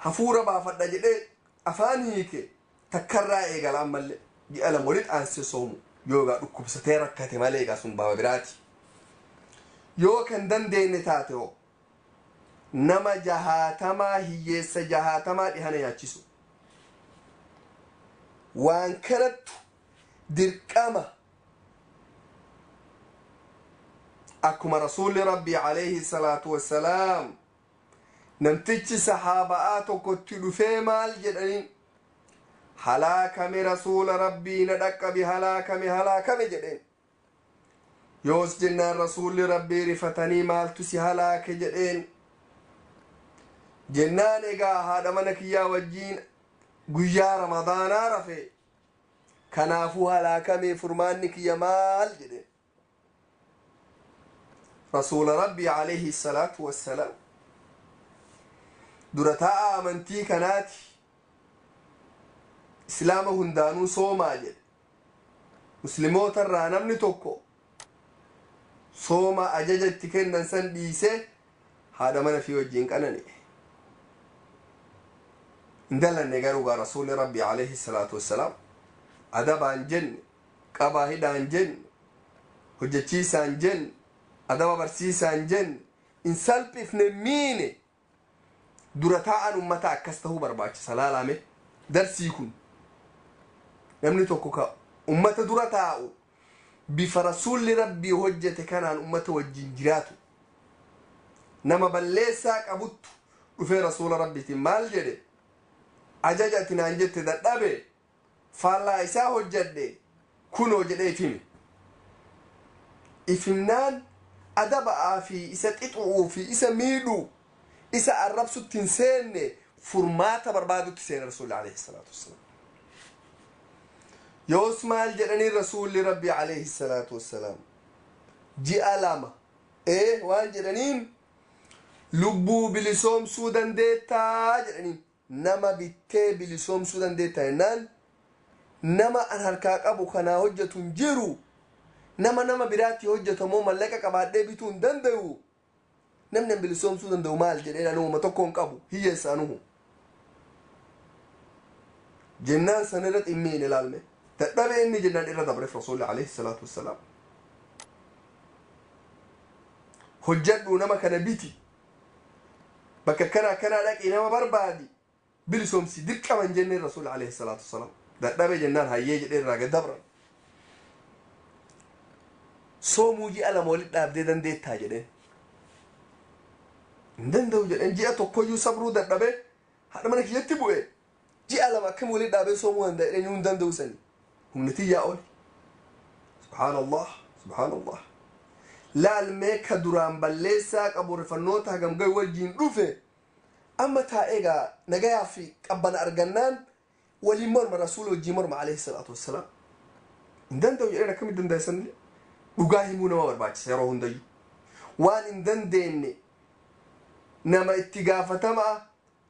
hafuura baafadha jedhee afaan hiike, takkarraa eegala. Ammallee ji'a 2 walitti aansee soomu, yoo egaa dhukkubsatee rakkate malee, egaa sun baaba biraati. Yoo kan dandeenye taate hoo, nama 60, hiyyeessa 60 dhihana nyaachisu. Waan kanattu dirqama. Akkuma Rasuulli Rabbii alayhi salaatu wassalaam namtichi sahaaba'aa tokkotti dhufee maal jedhaniin? "Halaakame, Rasuula Rabbii, na dhaqqabi, halaakame, halaakame," jedheen. Yoos jennaan Rasuulli Rabbii rifatanii, "Maaltu si halaake?" jedheen. Jennaan, "Egaa haadha mana kiyyaa wajjiin guyyaa Ramadaanaa rafe, kanaafuu halaakamee, furmaanni kiyya maal?" jedheen. Rasuula Rabbii alayhi salaatu wassalaam, dura taa'aa amantii kanaati, Islaama hundaanuu soomaa jedhe. Musliimoota irraa namni tokko sooma ajaja itti kennan san dhiisee haadha mana fi wajjiin qanani'e hin dallanne. Garuu gaa Rasuulli Rabbii alayhi salaatu wassalaam adabaan jenne, qabaa hidhaan jenne, hojjechiisaan jenne, adaba barsiisaan jenne, in salphifne, miine. Dura taa'an ummata akkas tahuu barbaachisa. Laalame darsii kun. Namni tokko ka ummata dura taa'u bifa Rasuulli Rabbii hojjete kanaan ummata wajjin jiraatu. Nama balleessaa qabuttu dhufee Rasuula Rabbiitiin maal jedhe? "Ajaja ati naan jette dadhabe, faallaa isaa hojjadhe, kunoo," jedhee ifhime. Ifhimnaan adaba'aa fi isa xixu'uu fi isa miidhuu, isa arrabsutti hin seenne, furmaata barbaadutti seene Rasuulli alayhi salaatu wassalaam. Yoos maal jedhanii Rasuulli Rabbi alayhi salaatu wassalaam? Ji'a 2 ee waan jedhaniin, "Lubbuu bilisoomsuu dandeettaa?" jedhaniin. "Nama bittee bilisoomsuu dandeettaa?" jennaan, "Nama an harkaa qabu kanaa hojjetu hin jiru. Nama biraatti hojjetamoo mallaqa qabaadhee bituu hin danda'u. Namni an bilisoomsuu danda'u maal?" jedheen. "Anuuma tokko hin qabu, hiyyeessa anuhu," jennaan san irra ximmiin ilaalme. Dadhabee inni jennaan irra dabreef Rasuulli alayhi salaatu wassalaam. "Hojjadhuu nama kana biti, bakka akkana akkanaa dhaqii nama barbaadi, bilisoomsi," dirqaman jenneen Rasuulli alayhi salaatu wassalaam. Dadhabee jennaan hayyee jedhee irraa gad dabran. "Soomuu ji'a 2 walit dhaabdee dandeettaa?" jedheen. "Hin danda'u," jedheen. "Ji'a tokkoyyuu sabruu dadhabee haadha mana kiyyatti bu'e, ji'a 2 akkam walit dhaabee soomuu danda'a?" jedheen. "Hin danda'u, sani humna tiyyaa oli." Subhaanallah, subhaanallah. Laalmee ka duraan balleessaa qabu rifannoota hagam gahu wajjiin dhufe, amma taa'ee gaa nagayaa fi qabbana argannaan waliin morma, Rasuula wajjiin morma alayhi salaatu wassalaam. "Hin danda'u," jedheen. "Akkamitti dandeessanillee Dhugaa himuu nama barbaachisa yeroo hundayyuu. Waan hin dandeenye nama itti gaafatamaa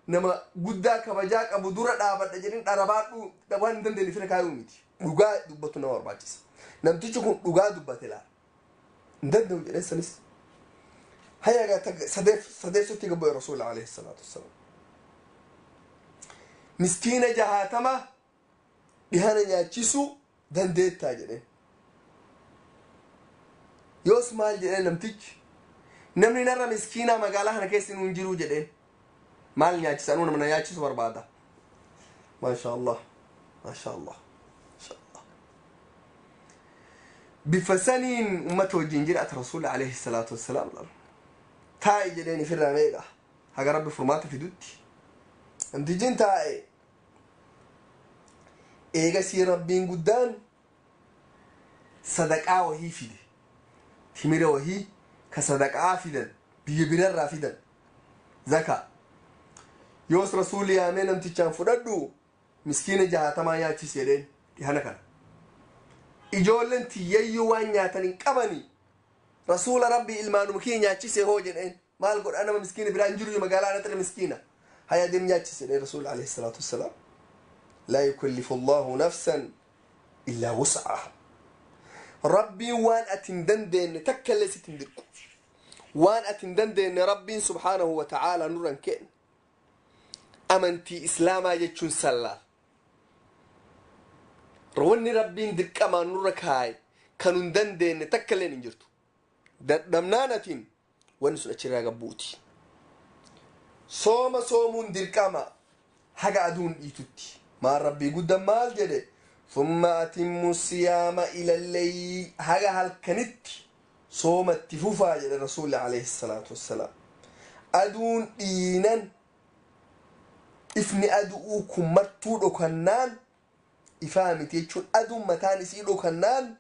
nama guddaa kabajaa qabu dura dhaabadha jedhin dharabaadhu waan hin dandeenye fira kaayuu miti. Dhugaa dubbatu nama barbaachisa. Namtichi kun dhugaa dubbate laala. Hin danda'u jedheen sanis. Hayya sadeessutti gabbu'e Rasuula alayhi salaatu wassalaam. Miskiina 60 dhihana nyaachisuu dandeettaa jedheen. Yoos maal jedheen namtichi? Namni narra miskiinaa magaalaa kana keessa hin jiru jedheen. Maal nyaachisa? Anuu nama na nyaachisu barbaada. Maasha Allah. Maasha Allah. Maasha Allah. Bifa saniin ummata wajjin jiraata Rasuulli alayhi salaatu wassalaam. Taa'i jedheen ifirraa meeqa? Haga Rabbi furmaata fidutti. Namtichi taa'e. Eegasii Rabbiin guddaan sadaqaa wahii fide. Timira wahii ka sadaqaa fidan biyya birarraa fidan zakaa. Yoos Rasuulli yaamee namtichaan fudhadhu miskiina 60 nyaachisi jedheen dhihana kana. Ijoolleen tiyyayyuu waan nyaatan hin qabani. Rasuula Rabbii ilmaanuma kiyya nyaachise hoo jedheen. Maal godhaa nama miskiina biraa hin jiru magaalaa anatti miskiina. Haya deem nyaachise jedheen Rasuulli alayhi salaatu wassalaam. Laa yukallifu Allahu nafsan illaa wus'aha. Rabbiin waan ati hin dandeenye takka illee sitti hin dirqu. Waan ati hin dandeenye Rabbiin subhaanahu wa ta'aalaa nurra hin kennu. Amantii Islaamaa jechuun sallaal. Wanni Rabbiin dirqamaan nurra kaaye kan hin dandeenye takka illee hin jirtu. Dadhabnaan atiin wanni sun achirraa gabbuuti. Sooma soomuun dirqama haga aduun dhiitutti. Maal Rabbii guddaan maal jedhe? Thumma atimmu siyaama ila lleyl haga halkanitti soomatti fufaa jedhe Rasuulli alayhi salaatu wassalaam. Aduun dhiinan ifni adu'uu kun martuu dhokannaan ifaa miti jechuun aduun mataan isii dhokannaan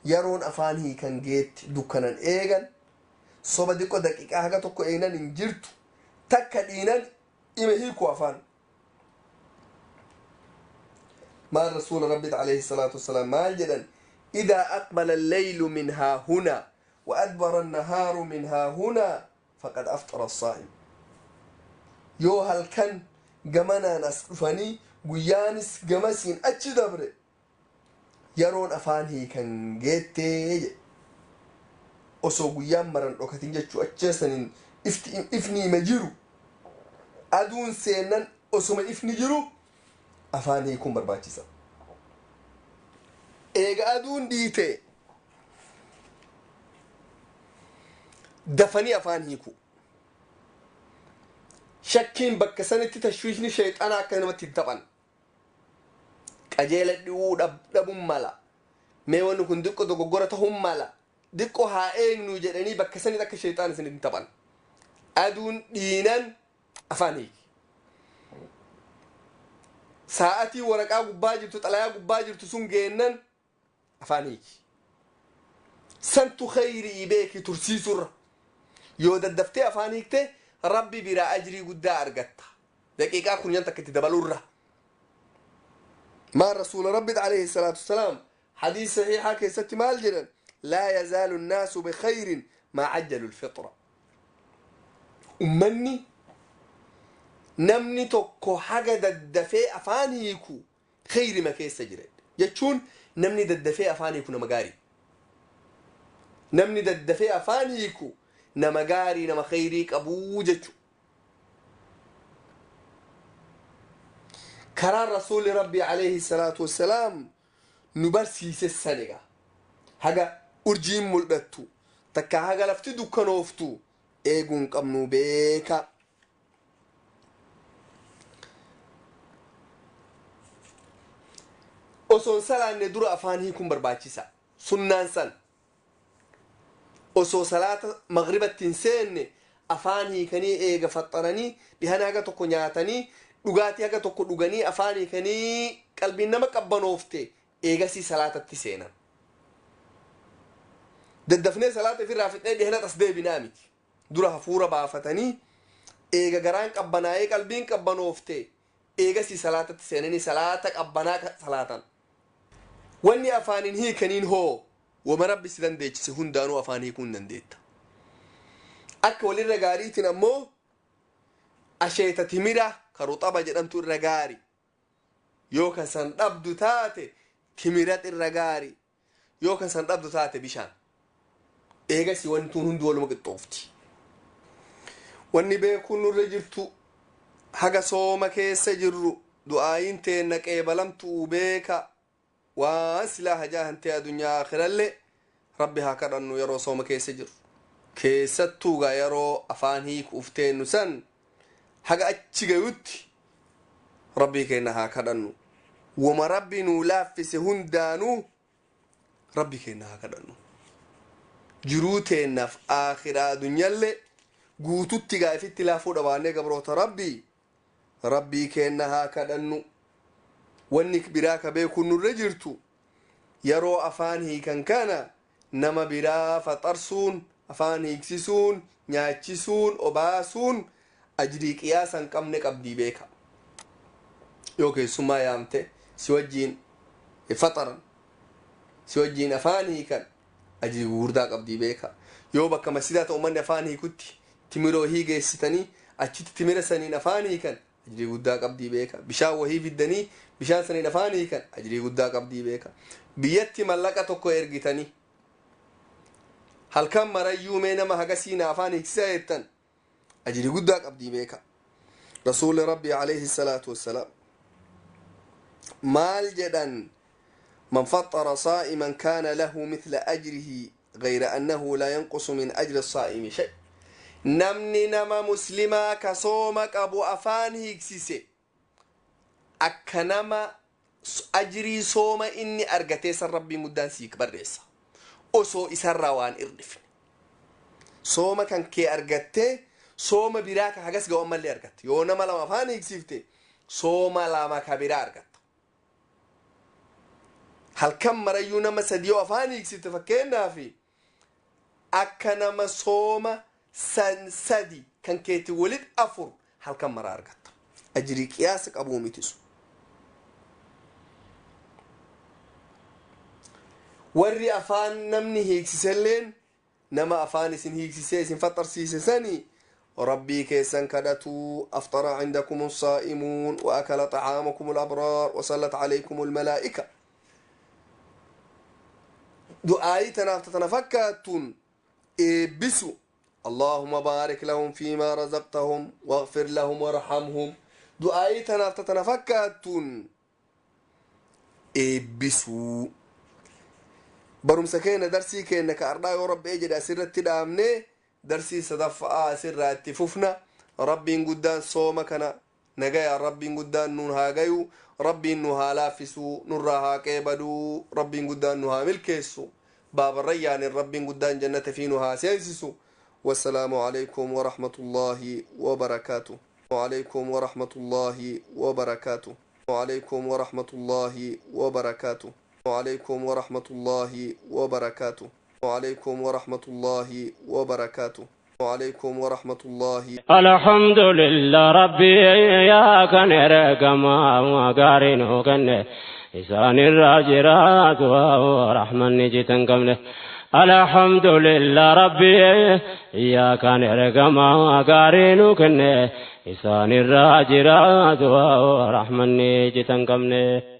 yeroon afaan hiikan geetti dukkanan eegan soba diqqo daqiiqaa haga tokko eegnan hin jirtu takka dhiinan ima hiiku afaan. Maal Rasuula Rabbi alayhi salaatu wassalaam maal jedhan? Idaa aqbala alleylu min haahunaa wa adbara annahaaru min haahunaa faqad aftara as-saa'im. Yoo halkan gamanaan as dhufanii guyyaanis gamasiin achi dabre yeroon afaan hiikan geettee jedhe. Osoo guyyaan maran dhokatin jechuu acheessaniin ifni ima jiru aduun seennan osuma ifni jiru afaan hiikuun barbaachisa. Eega aduun dhiite dafanii afaan hiiku. Shakkiin bakka sanitti tashwiishni sheexanaa akka namatti hin taphan. Qajeela dhi'uu dhabuun mala. Mee wanni kun diqqo dogoggora ta'uun mala. Diqqo haa eegnu jedhanii bakka sanitti akka sheexaan isin hin taphan. Aduun dhiinan afaan hiiki. Sa'atii waraqaa gubbaa jirtu xalayaa gubbaa jirtu sun geennan afaan hiiki. Santu khayrii beeki tursiisurra. Yoo daddaftee afaan hiikte Rabbi biraa ajrii guddaa argatta. Daqiiqaa kunyan takka itti dabalurra. Maal Rasuula Rabbi alayhi salaatu wassalaam hadiis saxiixaa keessatti maal jedhan? Laa yazaalu nnaasu bikhayrin maa cajjalu lfixra. Ummanni namni tokko haga daddafee afaan hiiku khayrima keessa jira. Jechuun namni daddafee afaan hiiku nama gaarii. Namni daddafee afaan hiiku nama gaarii nama khayrii qabuu jechu. Karaan Rasuulli Rabbi alayhi salaatu wassalaam nu barsiise saniga. Haga urjiin mul'attu takka haga lafti dukkanooftu eeguun qabnu beeka. Osoon salaanne dura afaan hiikuun barbaachisa. Sunnaan san. Osoo salaata maghribatti hin seenne afaan hiikanii eega faxxaranii dhihana haga tokko nyaatanii dhugaatii haga tokko dhuganii afaan hiikanii qalbiin nama qabbanoofte eegasii salaatatti seenan. Daddafnee salaata ofirraa fixnee dhihana as deebinaa miti. Dura hafuura baafatanii eega garaan qabbanaa'ee qalbiin qabbanoofte eegasii salaatatti seenanii salaata qabbanaa salaatan. Wanni afaaniin hiikaniin hoo Wama Rabbi si dandeechise hundaanuu afaan hiikuu hin dandeetta. Akka walirra gaariitiin ammoo asheeta timira ka ruxaba jedhamtu irra gaari. Yoo kan san dhabdu taate timirat irra gaari. Yoo kan san dhabdu taate bishaan. Eegasi wanni tun hundi waluma qixxoofti. Wanni beekuun nurra jirtu, haga sooma keessa jirru du'aayin teenna qeebalamtuu beeka. Waan silaa hajaa hantee addunyaa akhirallee Rabbi haa kadhannu yeroo sooma keessa jirru. Keessattuugaa yeroo afaan hiikuuf teennu san haga achi gayutti Rabbii keenna haa kadhannu. Wama Rabbi nuu laaffise hundaanuu Rabbi keenna haa kadhannu. Jiruu teennaaf akhiraa addunyaallee guututti gaa ifitti laafuu dhabaannee, gabroota Rabbii, Rabbii keenna haa kadhannu. Wanni biraa ka beekuun nurra jirtu, yeroo afaan hiikan kana nama biraa faxarsuun, afaan hiiksisuun, nyaachisuun, obaasuun ajrii qiyaasa hin qabne qabdii beeka. Yoo keessummaa yaamte si wajjiin faxaran, si wajjiin afaan hiikan, ajrii gugurdaa qabdii beeka. Yoo bakka masjidaa ta'u manni afaan hiikutti timiroo wahii geessitanii achitti timira saniin afaan hiikan, ajrii guddaa qabdii beeka. Bishaan wahii fiddanii bishaan saniin afaan hiikan, ajrii guddaa qabdii beeka. Biyyatti mallaqa tokko ergitanii halkan marayyuu mee nama hagasii na afaan hiiksisaa jettan, ajrii guddaa qabdii beeka. Rasuulli Rabbii alayhi salaatu wassalaam maal jedhan? من فطر صائما كان له مثل أجره غير أنه لا ينقص من أجر الصائم شيء. Namni nama muslimaa ka sooma qabu afaan hiiksise akka nama ajrii sooma inni argatee san Rabbii muddaan siik barreessa, osoo isarraa waan irdhifne. Sooma kan kee argattee sooma biraa ka hagas ga'u ammallee argatte. Yoo nama lama afaan hiiksifte, sooma lama ka biraa argatta. Halkan marayyuu nama sadi yoo afaan hiiksifte, fakkeenyaaf, akka nama sooma san sadi kan keetti walit afur halkan mara argatta. Ajrii qiyaasa qabuu mitisu. Warri afaan namni hiiksiselleen nama afaan isin hiiksisee isin faxarsiise sani Rabbii keessan kadhatuu: أفطر عندكم الصائمون وأكل طعامكم الأبرار وصلت عليكم الملائكة. Du'aayii tanaaf tana fakkaattuun eebbisu: اللهم بارك لهم فيما رزقتهم واغفر لهم وارحمهم. Du'aayii tanaaf tana fakkaattuun eebbisuu. Barumsa keenya, darsii keenya ka ardhaa yoo Rabbi jedhe asirratti dhaabne, darsii sadaffa'aa asirraa itti fufna. Rabbiin guddaan sooma kana nagaya Rabbiin guddaan nuun haa gayu. Rabbiin nu haa laaffisuu, nurraa haa qeebaduu. Rabbiin guddaan nu haa milkeessu. Baabarrayyaanin Rabbiin guddaan jannata fi nu haa seensisu. والسلام عليكم ورحمة الله وبركاته. وعليكم ورحمة الله وبركاته. وعليكم ورحمة الله وبركاته. وعليكم ورحمة الله وبركاته. وعليكم ورحمة الله وبركاته. وعليكم ورحمة الله. الحمد لله ربي يا كان رقما قارين كن إسان الراجرات ورحمة نجتن قمله. الحمد لله ربي يا كان رقما قارين كن إسان الراجرات ورحمة نجتن قمله.